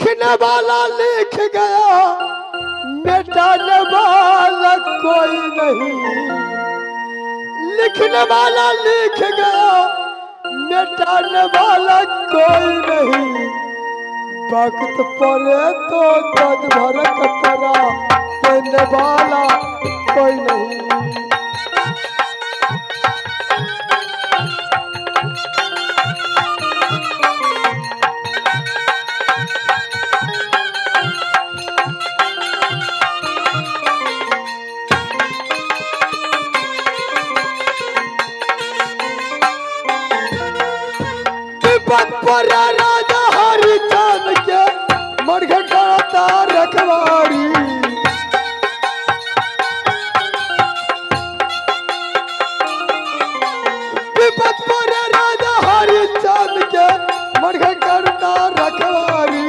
लिखने वाला लिख गया, मिटाने वाला कोई नहीं। लिखने वाला लिख गया, मिटाने वाला कोई नहीं। वक्त पड़े तो गज भर कपड़ा देने वाला कोई नहीं। विपद पर राजा हरिचंद के मरघटा रखवारी। विपद पर राजा हरिचंद के मरघटा रखवारी।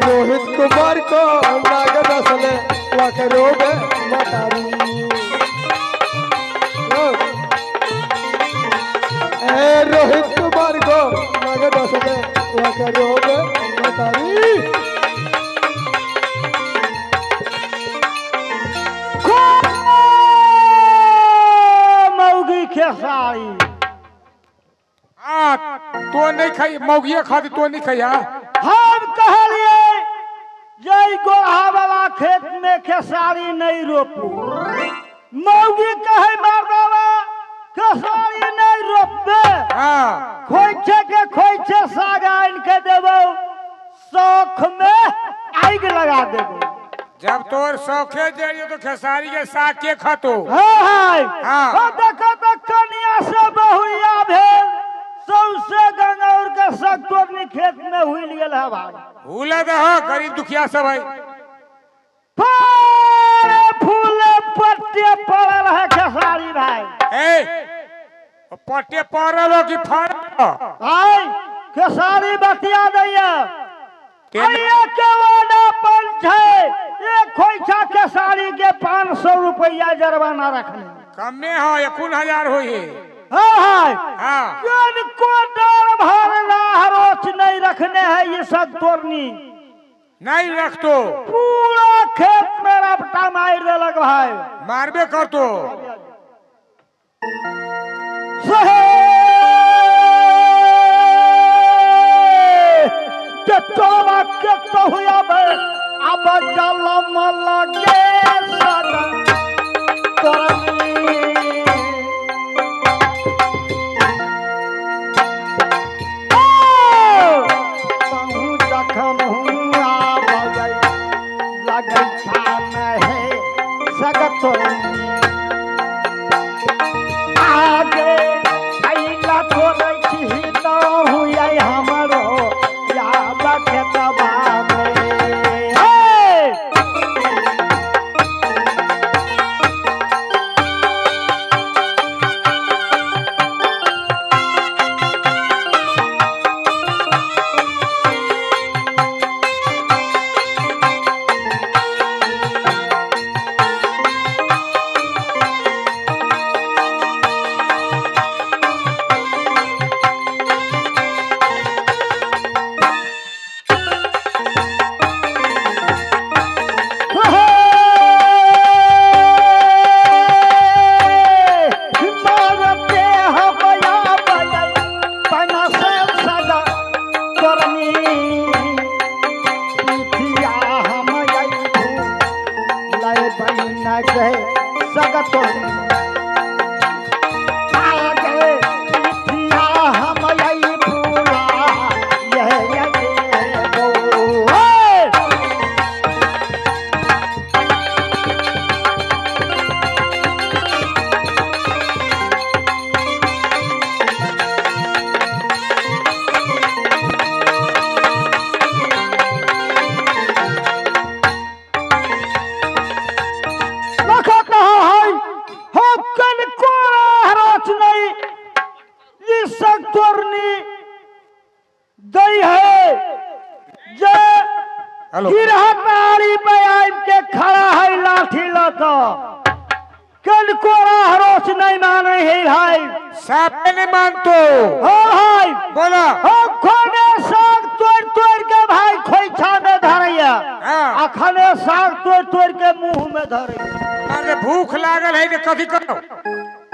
रोहित कुमार को नाग डसले वकरो मतारी। रोहित कुमार को नाग डसले वकरो मतारी। मौगी खेसारी आ तो नहीं खाई, मौगिया खाती तो नहीं खाई। हम कहलिए जय गोहा वाला खेत में खेसारी नहीं रोपू। मौगी कहे मर्दावा खेसारी नहीं रोपबे। हाँ खोइछे के खोइछे साग आन के देबो, शौख में आग लगा देबो। जब तोर शौखे जाइयो तो खेसारी के साग के खातो। हाँ हाँ देखो तो कनिया से बहुया भेल सौसे गंगौर के साग तोड़नी खेत में हुई गेल है भाई। हुला दहो गरीब दुखिया सब है। फूले पट्टे पड़ल है खेसारी भाई। ए पट्टे पड़ल हो कि फड़ल? भाई खेसारी बतिया दैया के पंच है, एक खोइछा खेसारी के 500 रुपया जरवाना रखने। कमे हो 1000 होई। हाँ हाँ को डर भरना हरोच नहीं रखने है ये सब तोड़नी नहीं रखतो। पूरा खेत में रपटा मार देलक भाई। मारबे कर तो अब जलम लगे सदा जखन लगै है सगत आगे अइला थोड़ै छी तो हमरो याद खेतबा में। गिरहतारी पे आबि के खड़ा है लाठी लऽ कऽ। कनकोरा हरोस नहीं माने है भाई। साफ नहीं मानतो। हो भाई बोला। हो खोने साग तोड़ तोड़ के भाई खोइछा में धरैया, अखने साग तोड़ तोड़ के मुंह में धरैया। अरे भूख लागल है तो कथी करो?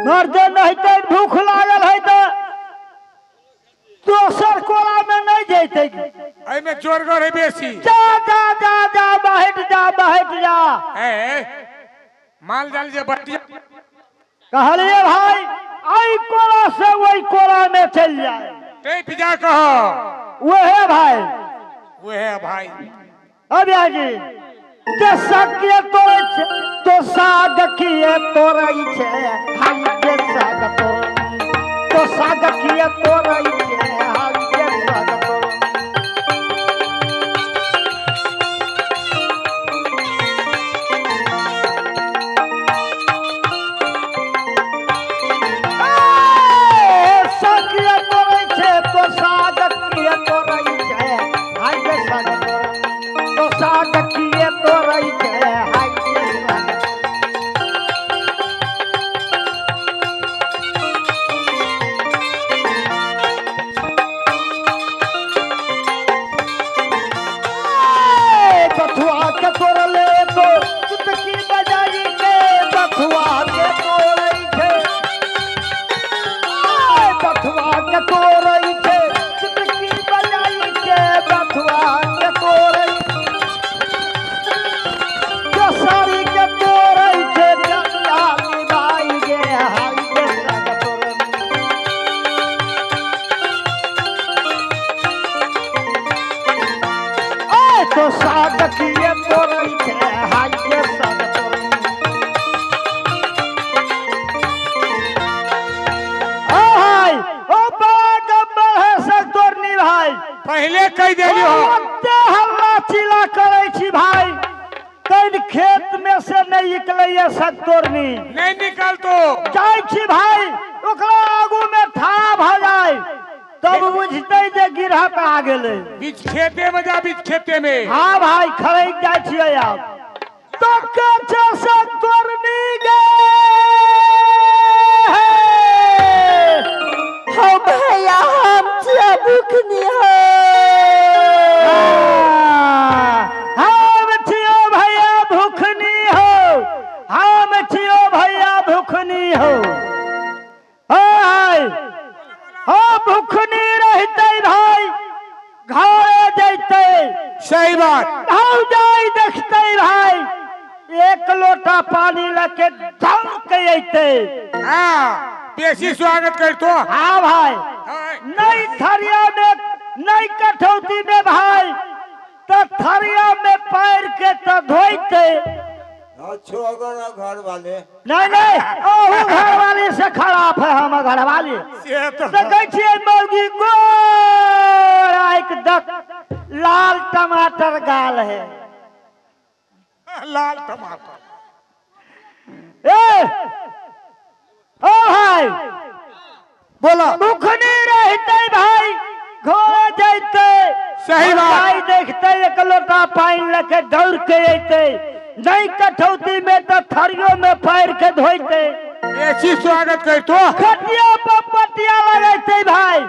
मर्दे नहीं तो भूख लागल है तो दोसर कोला में नहीं जैते, एमे जोरगर है बेसी। जा जा जा जा बहट जा बहट जा। ए माल जाल जे बटिया कहलिए भाई आई कोला से वही कोला में चल जाए। ते जा कहो वह भाई, वह भाई। अब जी जे साग किए तोड़ै छै तो साग किए तोड़ै छै भाई, जे साग तोड़ै तो साग किए तोड़ै छै भाई, जे साग तोड़ै। साग किए तोड़ै छै तो साग किए तोड़ै छै भाई, जे साग तोड़ै तो साग किए तोड़ै छै भाई, जे साग। बथुआ के तोड़ले तो चुटकी बजाई के बथुआ के तोड़ै छै, बथुआ के तोड़ै छै चुटकी बजाई के बथुआ के तोड़ै, केसरी के तोड़ै छै डंडा निभाई गे हाय गे साग तोड़ै। ए तो साग किए तोड़ै छै हाय गे साग तोड़ै। ओ भाई ओ बड़ा गब्बर है साग तोड़नी भाई। पहले कह देली हो। ओते हल्ला चिल्ला करै छी भाई, तैन खेत में से नहीं निकलैया साग तोड़नी। नहीं निकल तो जाइ छी भाई ओकरा आगू में ठाड़ा भ जाय तब बुझते जे गिरहत आ गेलै। बीच खेते में जा, बीच खेते में। हाँ भाई खरीद जाइ छियै आब तो के छै साग तोड़नी गे। हो भैया हम छियै भूखनी हो। हम छियो भैया भूखनी हो, हम छियो भैया भूखनी हो। हाय हो भूखनी रहते भाई घरे जैते। सही बात। हम जाई देखते भाई एक लोटा पानी लेके दौड़ के अइते। हाँ बेसी स्वागत करतो। हाँ भाई नहीं थरिया में नहीं कठौती में भाई तो थरिया में पैर के तो धोइते। घर वाले नहीं नहीं ओहू घर वाली से खराब है हम घर वाली। देखै छियै मौगी गोरा एकदम लाल टमाटर गाल है, लाल टमाटर। ए ओ भाई बोला भूखनी रहते भाई घोड़ा जैते। सही बात। भाई देखते एक लोटा पानी लेके दौड़ के अइते, नहीं कठौती में तो थरियो में पैर के धोइते। बेसी स्वागत करतो। खटिया पर पटिया लगैते भाई,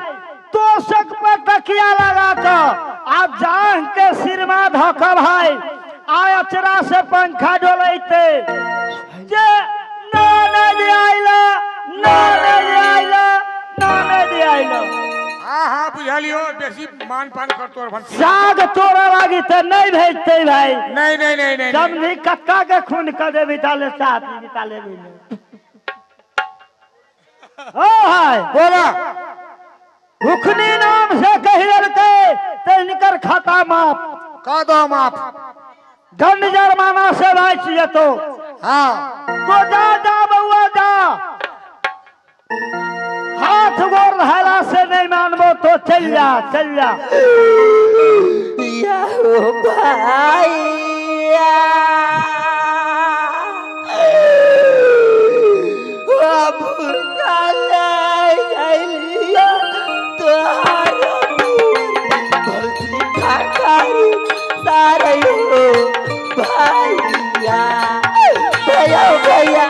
तोशक पर तकिया लगा के आ जांघ के सिरमा धक भाई आ अचरा से पंखा डोलैते जे ननद आइला ननद आइला ननद आइला। हाँ हाँ बुझलियो बेसी मान पान करतो और भंसी। साग तोड़ा लागी तो नहीं भेजते भाई। नहीं नहीं नहीं नहीं। जब कक्का के खून कर देवी ताले साथ ताले भी नहीं। ओ भाई बोला भूखनी नाम से कह देलकै तो इनकर खाता माफ कर दो, माफ दंड जुर्माना से बच जतो। हाँ तो जा जा बउआ जा, हाथ गोर धैला से नहीं मानबो तो चल जा चल जा। या हो भैया सारे हो भैया भैया भैया।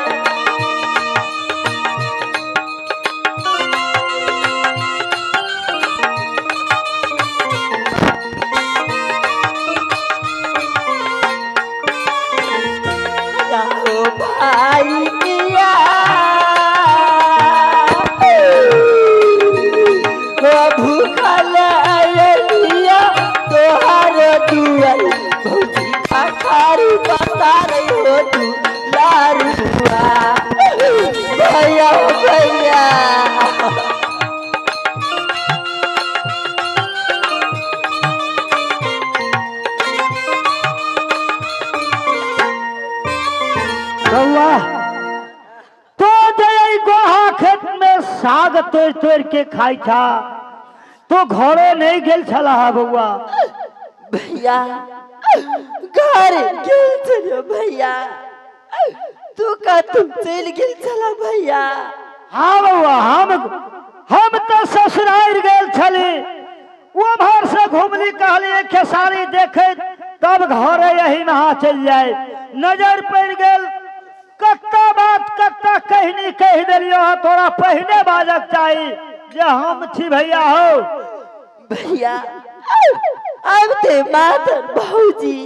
तोड़ तोड़ के खाई छा तो घरे नहीं गेल छला बउआ। भैया घर गेल छलियो भैया, तू का तुम चल गेल छला भैया। हाँ बउआ, हम तो ससुराल गेल छली, उम्हर से घूमली कहली खेसारी देखे तब घरे यही नहा चल जाए, नजर पड़ गेल। कत्ता बात कत्ता कहनी कह दिलियो, तोरा पहले बाजक चाही जे हम छी भैया हो। भैया अब ते मातर भौजी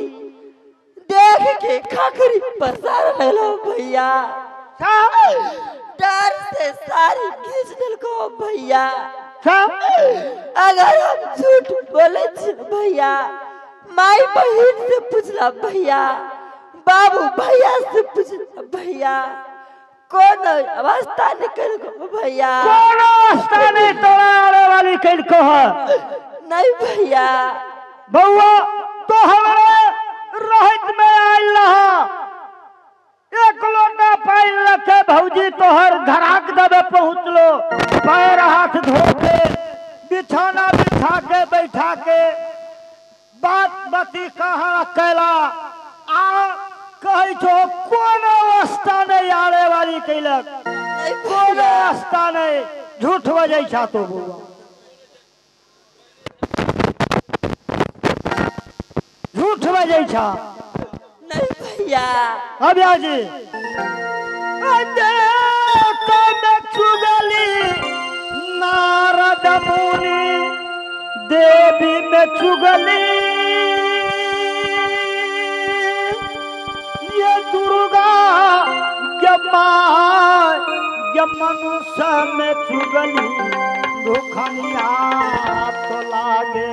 देख के खाखरी पसार लगलो भैया, डर से सारी घींच देलको भैया। अगर हम झूठ बोले भैया, माई बहन से पूछला भैया, बाबू भैया से पूछला भैया, कौन अवस्था निकल को भैया, कौन अवस्था नहीं तोरा आवे वाली कल को है नहीं भैया। बउआ तो हमारे रहत में आयल रहा, एक लोटा पानी रखे भौजी तोहर घराक दबे पहुँचलो, पैर हाथ धो के बिछाना बिछा के बैठा के बात बती कहाँ कैला आ कहे छो कोनो अवस्था नहीं आवे वाली कैलक, कोनो अवस्था नहीं, झूठ बजै छा तो बउआ, झूठ बजै छा नहीं भैया। अभिया जी चुगली नारद मुनि देवी में चुगली, ये दुर्गा के माँ ये मनुष्य में चुगली दुखनिया तो लागे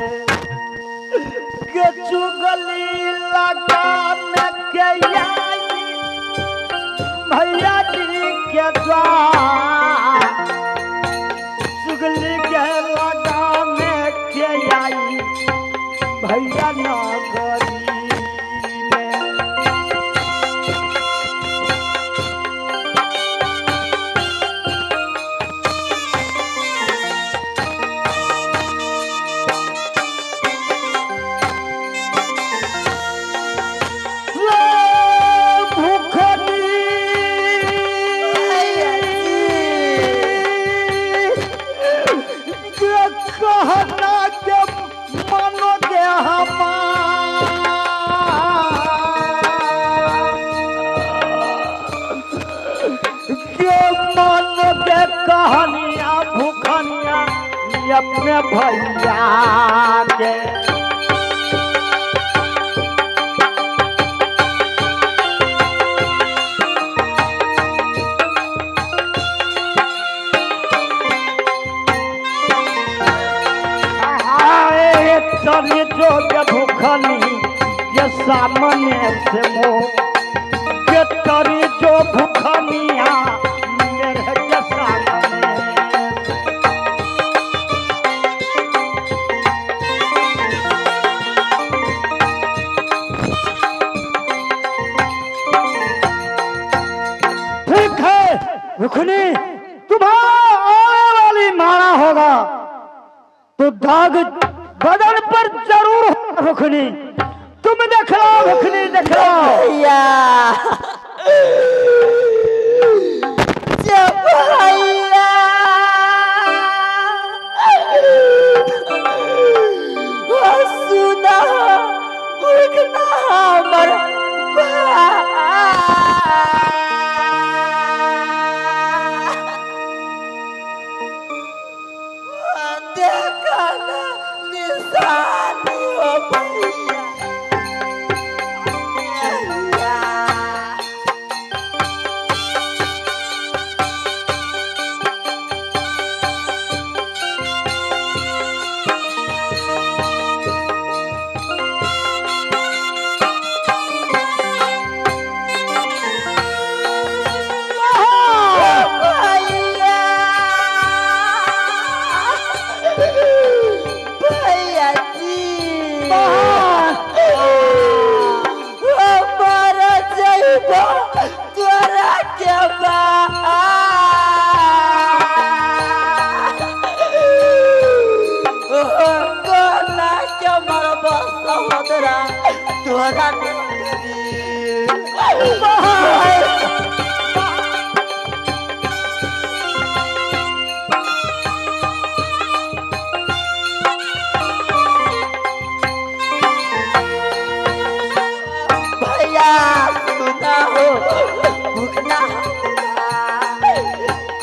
के चुगली लगाने के आई भैया जी के द्वार, चुगली के लगाने के आई भैया नगरी में। कहानिया भूखनिया अपने भैया के आए तनी जो के भूखनी ये सामने से मोह के तरी जो भूखनिया मेरे के सामने। ठीक है रुखनी, तुम्हारा आने वाली मारा होगा तो दाग बदन पर जरूर होगा। रुखनी तुम देख लो, रुखनी देख लो भैया, भैया सुना भूखना हमर देखना निशानी हो भैया। तोरा के बा। तोरा भैया सुना हो भूखना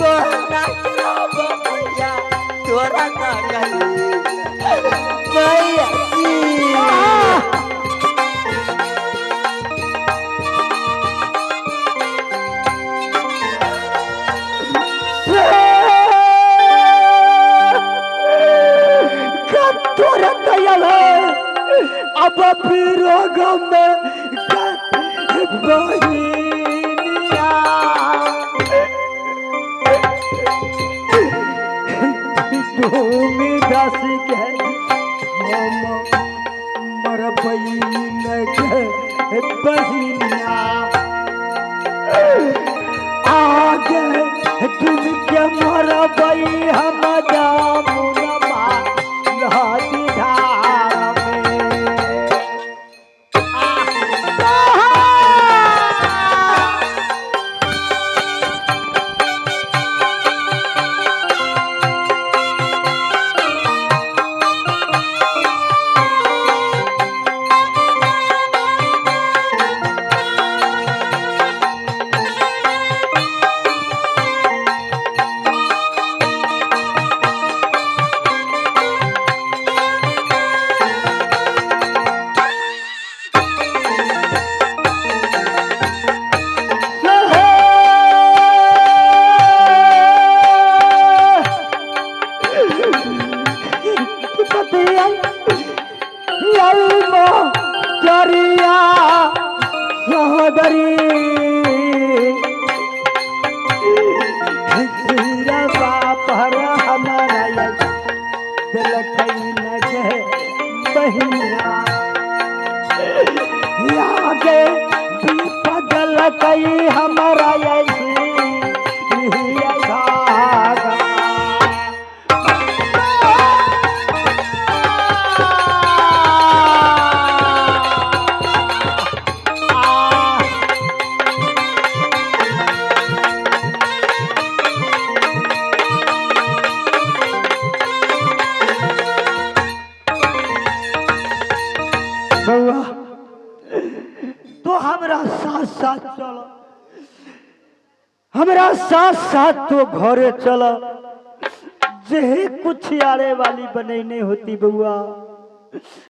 कोना करब भैया तोरा ना कही भैया जी। तोरा दयाल अब फिर गम बहिनिया भूमि दस के हम मरबैन के बहिनिया आगे तुम के मरबई हम जामुनमा नदी धार में। कई हमारा ऐसी धागा। बउआ तो हमरा साथ साथ चल, हमरा साथ साथ तो घरे चल। जे कुछ आरे वाली बनैने होती बउआ।